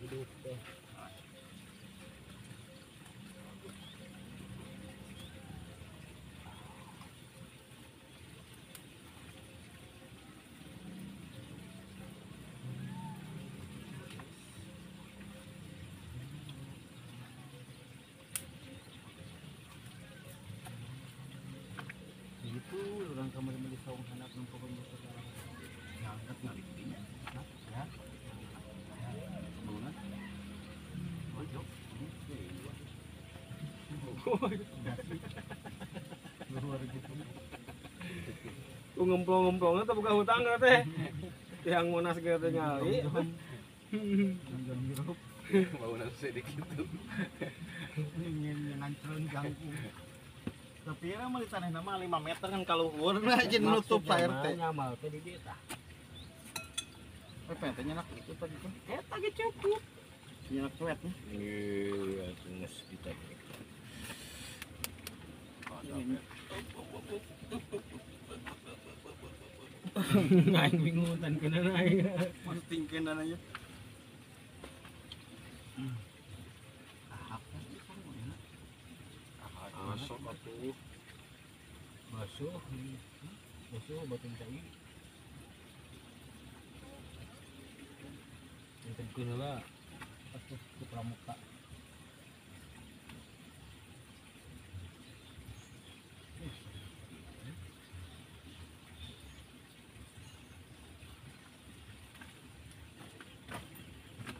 Hidup teh. Itu orang kamar mandi saung handap numpuk motor dalam. Ngangkat ngalik dinya. Ya. Bangunan. Mojok. Luar gitu. Ku ngemplong-ngemplongna teh buka hutang teh. Tiang Monas ge teh ngali. Bangunan sedikit tuh. Ingin ngancurin jangkung. Tapi ya mah di tanah nama 5 meter kan kalau luhur aja nutup air teh. Nyamal teh di dieu tah. Eh teh nyenak itu tadi tuh. Eta ge cukup. Nyenak cuet nih. Iya, geus kita. Aing bingung tan kena aing. Masih tingkenan aja. Masuk atuh. Basuh, basuh batin cai. Intipkeun heula atuh ku pramuka.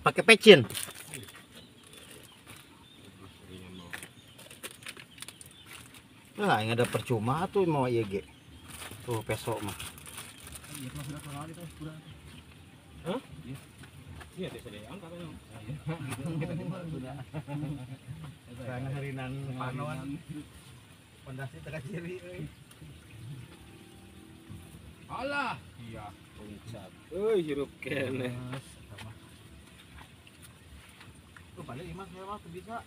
Pakai pecin. Nah, yang ada percuma tuh mau IEG. Tuh peso mah. Hah? Iya, teh sadaya angkat nya. Karena harinan panon. Pondasi teh ciri euy. Alah, iya, puncak. Euy, hirup keneh. Tuh pada imah saya mah tuh bisa.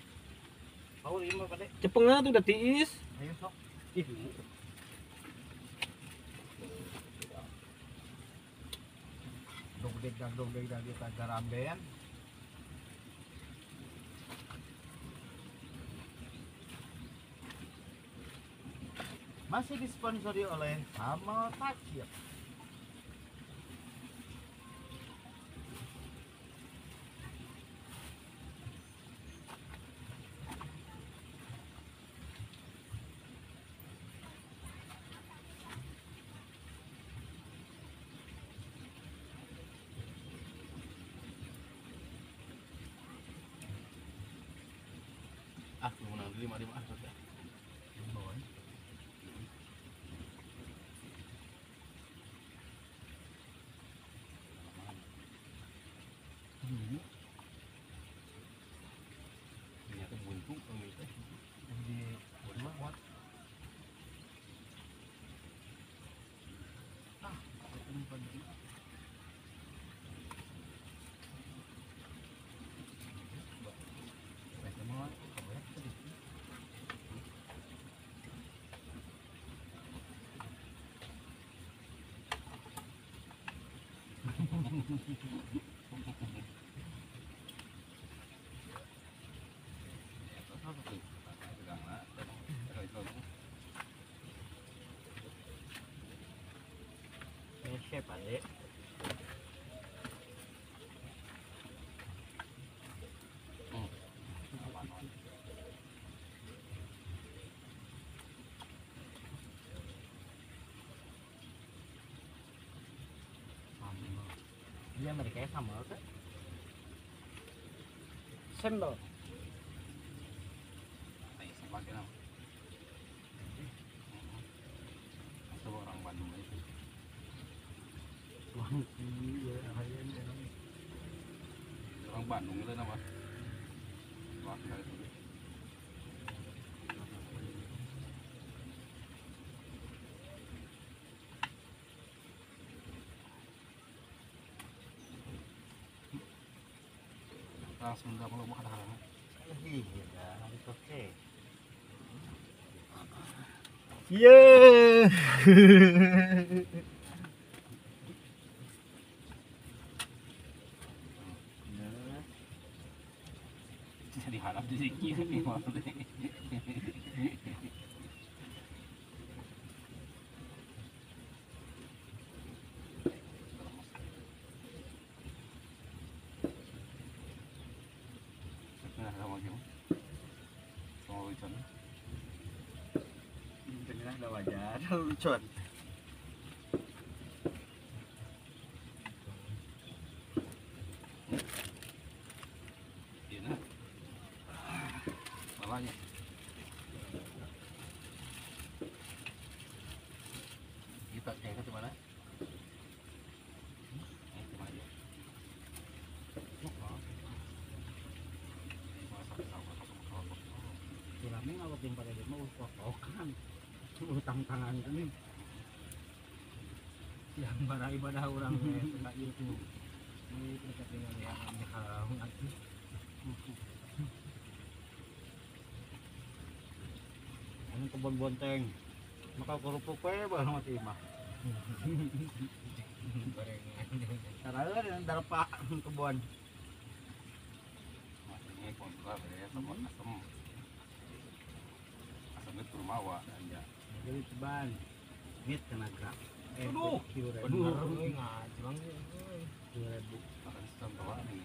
Tahu imah pada. Cepengna tuh udah tiis. Ayo sok. Ih. Dogdeg dogdeg dari Tagaramben. Masih disponsori oleh Hamal Takir. Ah, menang 5-5 ah sudah. Ternyata buntung kalau itu di kuat. Ah, ini pagi. Dia mereka sama kan? Sembel. Orang Bandung itu. Orang Bandung itu nama. Langsung enggak kalau mau ada halangan. Iya, oke. Yeay. Jadi harap di sini maksudnya. Wajar lucon. Iya. Salahnya. Kita kayaknya ke mana? Kurangnya kalau tim pada dia mau potokan. Utang tangan ini yang bara ibadah orang teh itu ini mereka tinggal ya kalau atuh anu kebon bonteng maka kerupuk we bareng mati mah gorengan darpa kebon ini kontrol ya sama asem asem itu mawa anja. Jadi ceban mit tenaga. Aduh, bener euy ngajeng euy. 2000. Makan sistem bawa nih.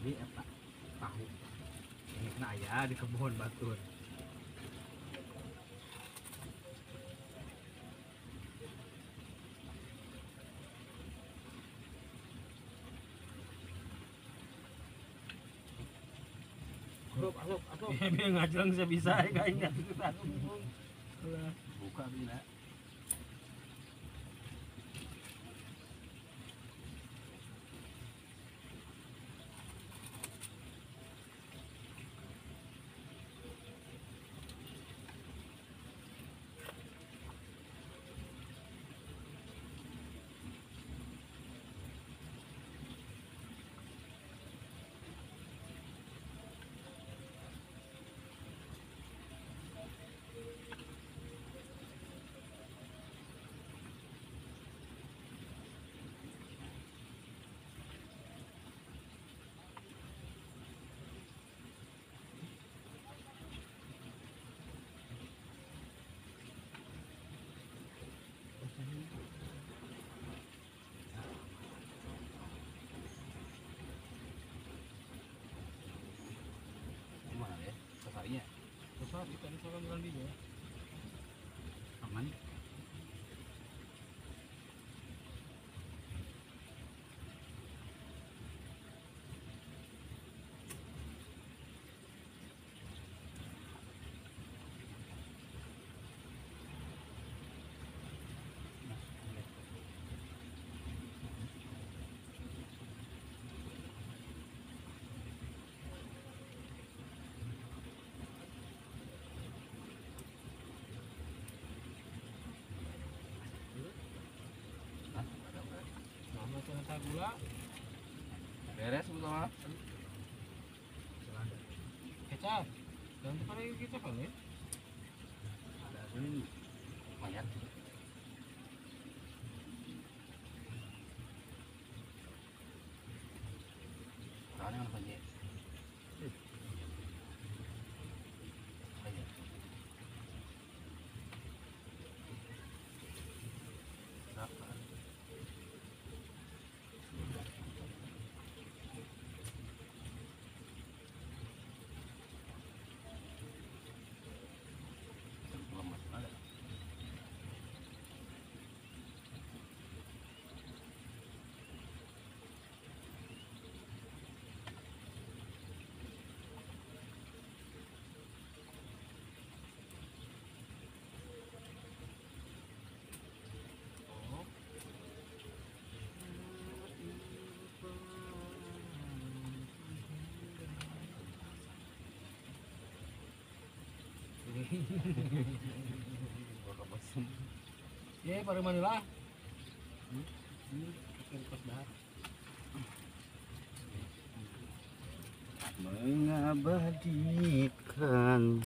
Jadi eta tahu. Ini kena aya di kebun batur. Asup, asup, asup. Dia ngajeng sebisa kayaknya. Buka bila. Gimana ya? Sesarinya? Sesari, tadi soalnya bukan biji ya. Aman. Gula beres sebetulnya kecap dan pada kecap kan ya ada ini lumayan. Soalnya mana banyak Ya, pada mana lah? Mengabadikan.